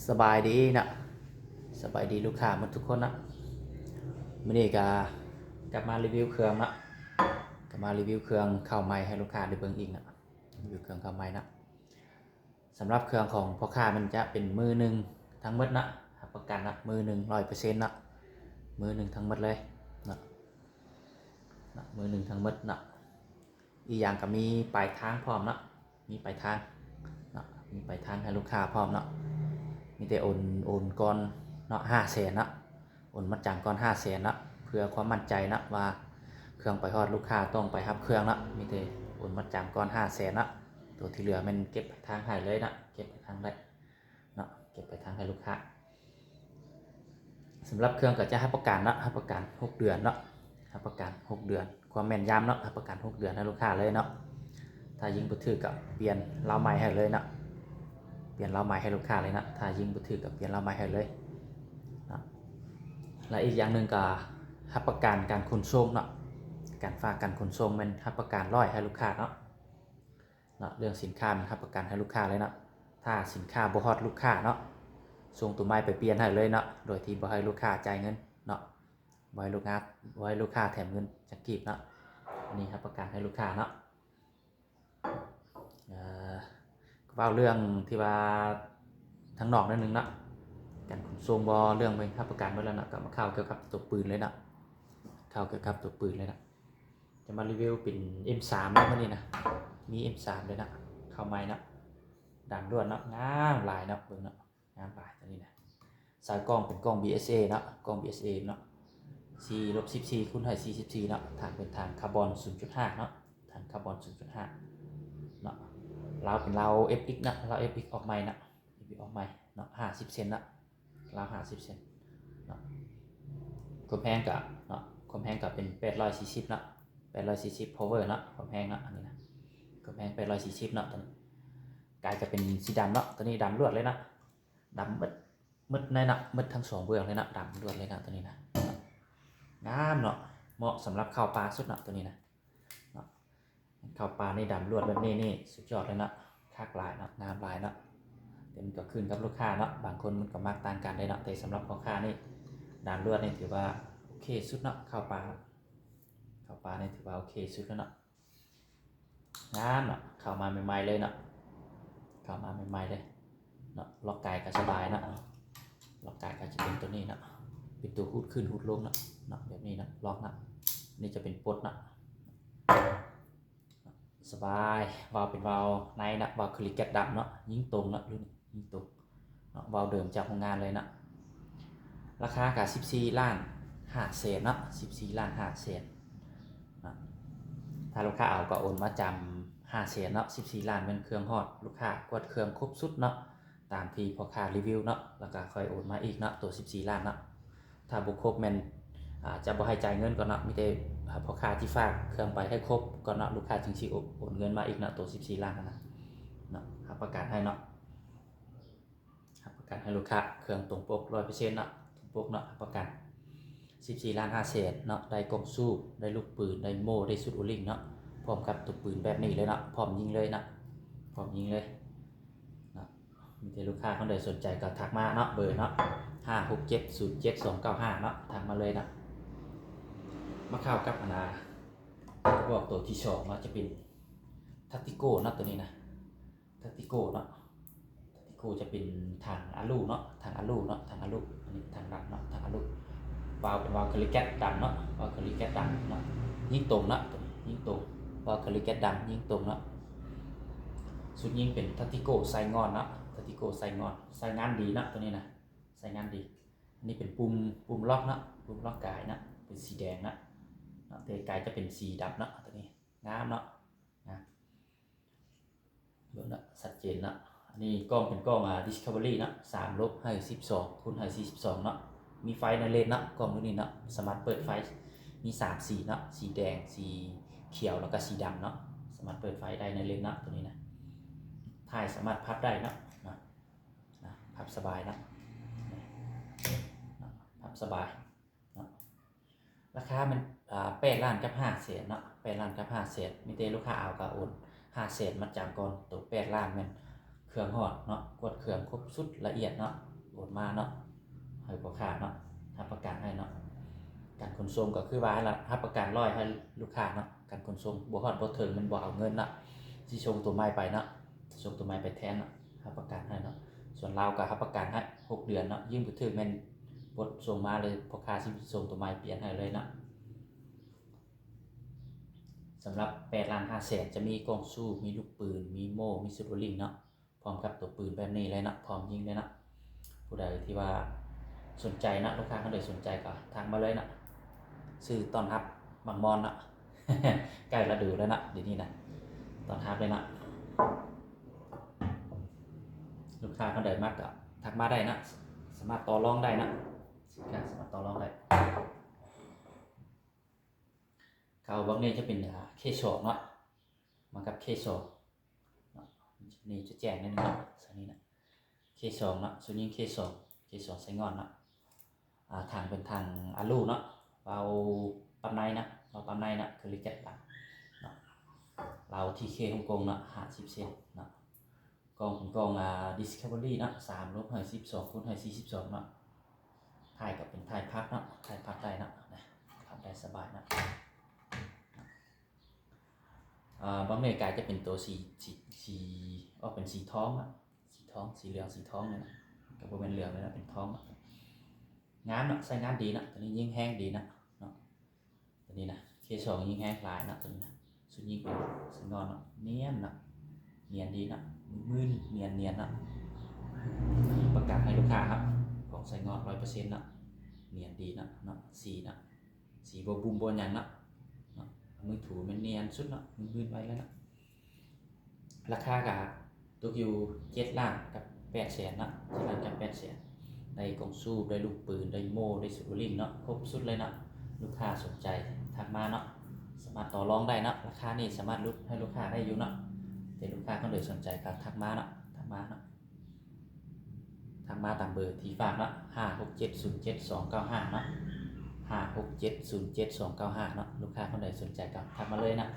ສະບາຍດີເນາະ ສະບາຍດີລູກຄ້າໝົດທຸກຄົນເນາະ. ມື້ນີ້ກະກັບມາຣີວິວເຄື່ອງເນາະ ກັບມາຣີວິວເຄື່ອງເຂົ້າໃໝ່ໃຫ້ລູກຄ້າໄດ້ເບິ່ງອີກເນາະ ຣີວິວເຄື່ອງເຂົ້າໃໝ່ເນາະ. ສຳລັບເຄື່ອງຂອງພໍ່ຄ້າມັນຈະເປັນມືໜຶ່ງທັງໝົດເນາະ ຮັບປະກັນເນາະ ມືໜຶ່ງຮ້ອຍເປີເຊັນເນາະ ມືໜຶ່ງທັງໝົດເລີຍເນາະ ເນາະ ມືໜຶ່ງທັງໝົດເນາະ. ອີກຢ່າງກໍມີປາຍທາງພ້ອມເນາະ ມີປາຍທາງເນາະ ມີປາຍທາງໃຫ້ລູກຄ້າພ້ອມເນາະ. ມີແຕ່ໂອນ ໂອນກ່ອນເນາະ ຫ້າແສນເນາະ ໂອນມັດຈຳກ່ອນຫ້າແສນເນາະ ເພື່ອຄວາມໝັ້ນໃຈເນາະ ວ່າເຄື່ອງໄປຮອດລູກຄ້າຕ້ອງໄປຮັບເຄື່ອງເນາະ. ມີແຕ່ໂອນມັດຈຳກ່ອນຫ້າແສນເນາະ ໂຕທີ່ເຫຼືອແມ່ນເກັບປາຍທາງໃຫ້ເລີຍເນາະ ເກັບປາຍທາງໄດ້ເນາະ ເກັບປາຍທາງໃຫ້ລູກຄ້າ. ສຳລັບເຄື່ອງກໍຈະຮັບປະກັນເນາະ ຮັບປະກັນຫົກເດືອນເນາະ ຮັບປະກັນຫົກເດືອນ ຄວາມແມ່ນຍຳເນາະ ຮັບປະກັນຫົກເດືອນໃຫ້ລູກຄ້າເລີຍເນາະ. ຖ້າຍິງບໍ່ຖືກກໍປ່ຽນລາວໃໝ່ໃຫ້ເລີຍເນາະ ປ່ຽນລາວໃໝ່ໃຫ້ລູກຄ້າເລີຍເນາະ ຖ້າຍິງບໍ່ຖືກກໍປ່ຽນລາວໃໝ່ໃຫ້ເລີຍເນາະ. ແລະ ອີກຢ່າງໜຶ່ງກໍຮັບປະກັນການຂົນສົ່ງເນາະ ການຝາກການຂົນສົ່ງແມ່ນຮັບປະກັນຮ້ອຍໃຫ້ລູກຄ້າເນາະ ເນາະ. ເລື່ອງສິນຄ້າແມ່ນຮັບປະກັນໃຫ້ລູກຄ້າເລີຍເນາະ ຖ້າສິນຄ້າບໍ່ຮອດລູກຄ້າເນາະ ສົ່ງໂຕໃໝ່ໄປປ່ຽນໃຫ້ເລີຍເນາະ ໂດຍທີ່ບໍ່ໃຫ້ລູກຄ້າຈ່າຍເງິນເນາະ ບໍ່ໃຫ້ລູກຄ້າ ບໍ່ໃຫ້ລູກຄ້າແຖມເງິນຈັກກີບເນາະ. ອັນນີ້ຮັບປະກັນໃຫ້ລູກຄ້າເນາະ. ເອີ ເວົ້າເລື່ອງທີ່ວ່າທາງນອກໜ້ອຍໜຶ່ງເນາະ ການຂົນສົ່ງບໍ່ ເລື່ອງເບິ່ງຮັບປະກັນໝົດແລ້ວເນາະ ກໍມາເຂົ້າກ່ຽວກັບໂຕປືນເລີຍເນາະ ເຂົ້າກ່ຽວກັບໂຕປືນເລີຍເນາະ. ຈະມາຣີວິວເປັນເອັມສາມເນາະມື້ນີ້ນະ ມີເອັມສາມເລີຍເນາະ ເຂົ້າໃໝ່ເນາະ ດຳລ້ວນເນາະ ງາມຫຼາຍເນາະ ເບິ່ງເນາະ ງາມຫຼາຍຕົວນີ້ນະ. ສາຍກ້ອງເປັນກ້ອງບີເອສເອເນາະ ກ້ອງບີເອສເອເນາະ ສີ່ລົບສິບສີ່ຄູນໃຫ້ສີ່ສິບສີ່ເນາະ ຖັງເປັນຖັງຄາບອນສູນຈຸດຫ້າເນາະ ຖັງຄາບອນສູນຈຸດຫ້າເນາະ. ລາວເປັນລາວເອັຟເອັກເນາະ ລາວເອັຟເອັກອອກໃໝ່ເນາະ ເອັຟເອັກອອກໃໝ່ເນາະ ຫ້າສິບເຊັນເນາະ ລາວຫ້າສິບເຊັນເນາະ. ຄວາມແຮງກະເນາະ ຄວາມແຮງກະເປັນແປດຮ້ອຍສີ່ສິບເນາະ ແປດຮ້ອຍສີ່ສິບພາວເວີເນາະ ຄວາມແຮງເນາະ ອັນນີ້ນະ ຄວາມແຮງແປດຮ້ອຍສີ່ສິບເນາະ. ຕົວນີ້ກາຍຈະເປັນສີດຳເນາະ ຕົວນີ້ດຳລ້ວນເລີຍເນາະ ດຳໝົດ ໝົດເລີຍເນາະ ໝົດທັງສອງເບື້ອງເລີຍເນາະ ດຳລ້ວນເລີຍເນາະ ຕົວນີ້ນະ ງາມເນາະ ເໝາະສຳລັບເຂົ້າປ່າສຸດເນາະ ຕົວນີ້ນະ ເນາະ. ເຂົ້າປ່ານີ້ດຳລ້ວນແບບນີ້ນີ້ສຸດຍອດເລີຍເນາະ ຄັກຫຼາຍເນາະ ງາມຫຼາຍເນາະ. ແຕ່ມັນກໍຂຶ້ນກັບລູກຄ້າເນາະ ບາງຄົນມັນກໍມັກຕ່າງກັນເດ້ເນາະ ແຕ່ສຳລັບພໍ່ຄ້ານີ້ ດຳລ້ວນນີ້ຖືວ່າໂອເຄສຸດເນາະ ເຂົ້າປ່າ ເຂົ້າປ່ານີ້ຖືວ່າໂອເຄສຸດແລ້ວເນາະ ງາມເນາະ. ເຂົ້າມາໃໝ່ໆເລີຍເນາະ ເຂົ້າມາໃໝ່ໆເລີຍເນາະ ລັອກກາຍກໍສະບາຍເນາະ ລັອກກາຍກໍຈະເປັນຕົວນີ້ເນາະ ເປັນຕົວຮູດຂຶ້ນຮູດລົງເນາະ ເນາະ ແບບນີ້ເນາະ ລັອກເນາະ. ນີ້ຈະເປັນປົດເນາະ ສະບາຍ ວາວເປັນວາວໃນເນາະ ວາວເຄີລີແກັດດຳເນາະ ຍິງຕົງເນາະ ລຸ້ນນີ້ຍິງຕົງເນາະ ວາວເດີມຈາກໂຮງງານເລີຍເນາະ. ລາຄາກະສິບສີ່ລ້ານຫ້າແສນເນາະ ສິບສີ່ລ້ານຫ້າແສນເນາະ. ຖ້າລູກຄ້າເອົາກໍໂອນມາຈຳຫ້າແສນເນາະ ສິບສີ່ລ້ານແມ່ນເຄື່ອງຮອດ ລູກຄ້າກວດເຄື່ອງຄົບຊຸດເນາະ ຕາມທີ່ພໍ່ຄ້າຣີວິວເນາະ ແລ້ວກໍຄ່ອຍໂອນມາອີກເນາະ ໂຕສິບສີ່ລ້ານເນາະ. ຖ້າບໍ່ຄົບແມ່ນ ອາ ຈະບໍ່ໃຫ້ຈ່າຍເງິນກ່ອນເນາະ ມີແຕ່ ອາ ພໍ່ຄ້າທີ່ຝາກເຄື່ອງໄປໃຫ້ຄົບກ່ອນເນາະ ລູກຄ້າຈຶ່ງຊິໂອ ໂອນເງິນມາອີກເນາະ ໂຕສິບສີ່ລ້ານຫັ້ນນະເນາະ ຮັບປະກັນໃຫ້ເນາະ ຮັບປະກັນໃຫ້ລູກຄ້າ ເຄື່ອງຕົງປົກຮ້ອຍເປີເຊັນເນາະ ຕົງປົກເນາະ ຮັບປະກັນສິບສີ່ລ້ານຫ້າແສນເນາະ. ໄດ້ກ້ອງສູບ ໄດ້ລູກປືນ ໄດ້ໂມ່ ໄດ້ຊຸດໂອລິງເນາະ ພ້ອມກັບຕົວປືນແບບນີ້ເລີຍເນາະ ພ້ອມຍິງເລີຍເນາະ ພ້ອມຍິງເລີຍເນາະ. ມີແຕ່ລູກຄ້າຄົນໃດສົນໃຈກໍທັກມາເນາະ ເບີເນາະ ຫ້າຫົກເຈັດສູນເຈັດສອງເກົ້າຫ້າເນາະ ທັກມາເລີຍເນາະ. ມາເຂົ້າກັບອັນນາ ກະບອກໂຕທີສອງເນາະ ຈະເປັນທາຕິໂກເນາະ ໂຕນີ້ນະ ທາຕິໂກເນາະ ທາຕິໂກຈະເປັນຖັງອາລູເນາະ ຖັງອາລູເນາະ ຖັງອາລູ ອັນນີ້ຖັງດຳເນາະ ຖັງອາລູ. ວາວເປັນວາວເຄີລີແກັດດຳເນາະ ວາວເຄີລີແກັດດຳເນາະ ຍິງຕົງເນາະ ໂຕນີ້ຍິງຕົງ ວາວເຄີລີແກັດດຳຍິງຕົງເນາະ. ຊຸດຍິງເປັນທາຕິໂກໄຊງອນເນາະ ທາຕິໂກໄຊງອນ ໃຊ້ງານດີເນາະ ໂຕນີ້ນະ ໃຊ້ງານດີ. ອັນນີ້ເປັນປຸ່ມ ປຸ່ມລັອກເນາະ ປຸ່ມລັອກກາຍເນາະ ເປັນສີແດງເນາະ ເນາະ ແຕ່ກາຍຈະເປັນສີດຳເນາະ ໂຕນີ້ງາມເນາະ ງາມ ເບິ່ງເນາະ ຊັດເຈນເນາະ. ອັນນີ້ກ້ອງເປັນກ້ອງ ອາ ດິສຄັບເວີຣີເນາະ ສາມລົບໃຫ້ສິບສອງ ຄູນໃຫ້ສີ່ສິບສອງເນາະ. ມີໄຟໃນເລນເນາະ ກ້ອງໂຕນີ້ເນາະ ສາມາດເປີດໄຟ ມີສາມສີເນາະ ສີແດງ ສີຂຽວ ແລ້ວກໍສີດຳເນາະ ສາມາດເປີດໄຟໄດ້ໃນເລນເນາະ ໂຕນີ້ນະ. ທ້າຍສາມາດພັບໄດ້ເນາະ ນະ ນະ ພັບສະບາຍເນາະ ນະ ພັບສະບາຍເນາະ. ລາຄາແມ່ນ ອາ ແປດລ້ານກັບຫ້າແສນເນາະ ແປດລ້ານກັບຫ້າແສນ ມີແຕ່ລູກຄ້າເອົາກໍໂອນຫ້າແສນມັດຈຳກ່ອນ. ໂຕແປດລ້ານແມ່ນເ ເຄື່ອງຮອດເນາະ ກວດເຄື່ອງຄົບຊຸດລະອຽດເນາະ ໂອນມາເນາະ ໃຫ້ພໍ່ຄ້າເນາະ ຮັບປະກັນໃຫ້ເນາະ. ການຂົນສົ່ງກໍຄືວ່າຫັ້ນລະ ຮັບປະກັນຮ້ອຍໃຫ້ລູກຄ້າເນາະ. ການຂົນສົ່ງບໍ່ຮອດບໍ່ເຖິງ ມັນບໍ່ເອົາເງິນເນາະ ຊິສົ່ງໂຕໃໝ່ໄປເນາະ ສົ່ງໂຕໃໝ່ໄປແທນເນາະ ຮັບປະກັນໃຫ້ເນາະ. ສ່ວນລາວກໍຮັບປະກັນໃຫ້ຫົກເດືອນເນາະ ຢືມບໍ່ຖືກແມ່ນປົດສົ່ງມາເລີຍ ພໍ່ຄ້າຊິສົ່ງໂຕໃໝ່ປ່ຽນໃຫ້ເລີຍເນາະ. ສຳລັບແປດລ້ານຫ້າແສນ ຈະມີກ່ອງສູບ ມີລູກປືນ ມີໂມ່ ມີຊຸດໂອລິງເນາະ ພ້ອມກັບຕົວປືນແບບນີ້ເລີຍເນາະ ພ້ອມຍິງເລີຍເນາະ. ຜູ້ໃດທີ່ວ່າສົນໃຈເນາະ ລູກຄ້າຄົນໃດສົນໃຈກໍທັກມາເລີຍເນາະ. ຊື້ຕ້ອນຮັບໝາກມອນເນາະ ໃກ້ລະດູແລ້ວເນາະ ດຽວນີ້ນະ ຕ້ອນຮັບເລີຍເນາະ. ລູກຄ້າຄົນໃດມັກກໍທັກມາໄດ້ເນາະ ສາມາດຕໍ່ລອງໄດ້ເນາະ ສິນຄ້າສາມາດຕໍ່ລອງໄດ້. ເຂົາບັກນີ້ຈະເປັນ ອ່າ ເຄສອງເນາະ ມາກັບເຄສອງເນາະ. ນີ້ຈະແຈ້ງໜ້ອຍໜຶ່ງເນາະ ສ່ວນນີ້ນະ ເຄສອງເນາະ ຊຸດຍິງເຄສອງ ເຄສອງໄຊງ່ອນເນາະ. ອ່າ ຖັງເປັນຖັງອາລູເນາະ ວາວປ້ຳໃນເນາະ ວາວປ້ຳໃນເນາະ ຄືລິແກັດເນາະ ລາວທີເຄຮົງກົງເນາະ ຫ້າສິບເຊັນເນາະ. ກ້ອງເປັນກ້ອງ ອ່າ ດິສຄັບເວີຣີເນາະ ສາມລົບຮ້ອຍສິບສອງຄູນຮ້ອຍສີ່ສິບສອງເນາະ. ຖ່າຍກໍເປັນຖ່າຍພັບເນາະ ຖ່າຍພັບໄດ້ເນາະ ນະ ພັບໄດ້ສະບາຍເນາະ. ອ່າ ບັກນີ້ກາຍຈະເປັນໂຕສີ ສີ ສີ ອອກເປັນສີທອງເນາະ ສີທອງ ສີເຫຼືອງ ສີທອງນີ້ນະ ກໍບໍ່ແມ່ນເຫຼືອງເລີຍນະ ເປັນທອງເນາະ. ງາມເນາະ ໃຊ້ງານດີເນາະ ຕົວນີ້ຍິງແຮງດີເນາະ ເນາະ. ຕົວນີ້ນະ ເຄສອງຍິງແຮງຫຼາຍເນາະ ຕົວນີ້ນະ. ຊຸດຍິງເປັນໄຊງ່ອນເນາະ ນຽນເນາະ ນຽນດີເນາະ ມື່ນໆ ນຽນໆ ເນາະ. ປະກັນໃຫ້ລູກຄ້າເນາະ ຂອງໄຊງ່ອນຮ້ອຍເປີເຊັນເນາະ ນຽນດີເນາະ ເນາະ. ສີເນາະ ສີບໍ່ບຸ້ມບໍ່ຫຍັງເນາະ ເນາະ ມືຖູແມ່ນນຽນສຸດເນາະ ມື່ນໆ ໄວເລີຍເນາະ. ລາຄາກະຕົກຢູ່ເຈັດລ້ານກັບແປດແສນເນາະ ເຈັດລ້ານກັບແປດແສນ. ໄດ້ກ່ອງສູບ ໄດ້ລູກປືນ ໄດ້ໂມ່ ໄດ້ຊຸດໂອລິງເນາະ ຄົບຊຸດເລີຍເນາະ. ລູກຄ້າສົນໃຈທັກມາເນາະ ສາມາດຕໍ່ລອງໄດ້ເນາະ. ລາຄານີ້ສາມາດຫຼຸດໃຫ້ລູກຄ້າໄດ້ຢູ່ເນາະ ແຕ່ລູກຄ້າຄົນໃດສົນໃຈກໍທັກມາເນາະ ທັກມາເນາະ ທັກມາຕາມເບີທີ່ຝາກເນາະ ຫ້າຫົກເຈັດສູນເຈັດສອງເກົ້າຫ້າເນາະ ຫ້າຫົກເຈັດສູນເຈັດສອງເກົ້າຫ້າເນາະ. ລູກຄ້າຄົນໃດສົນໃຈກໍທັກມາເລີຍເນາະ.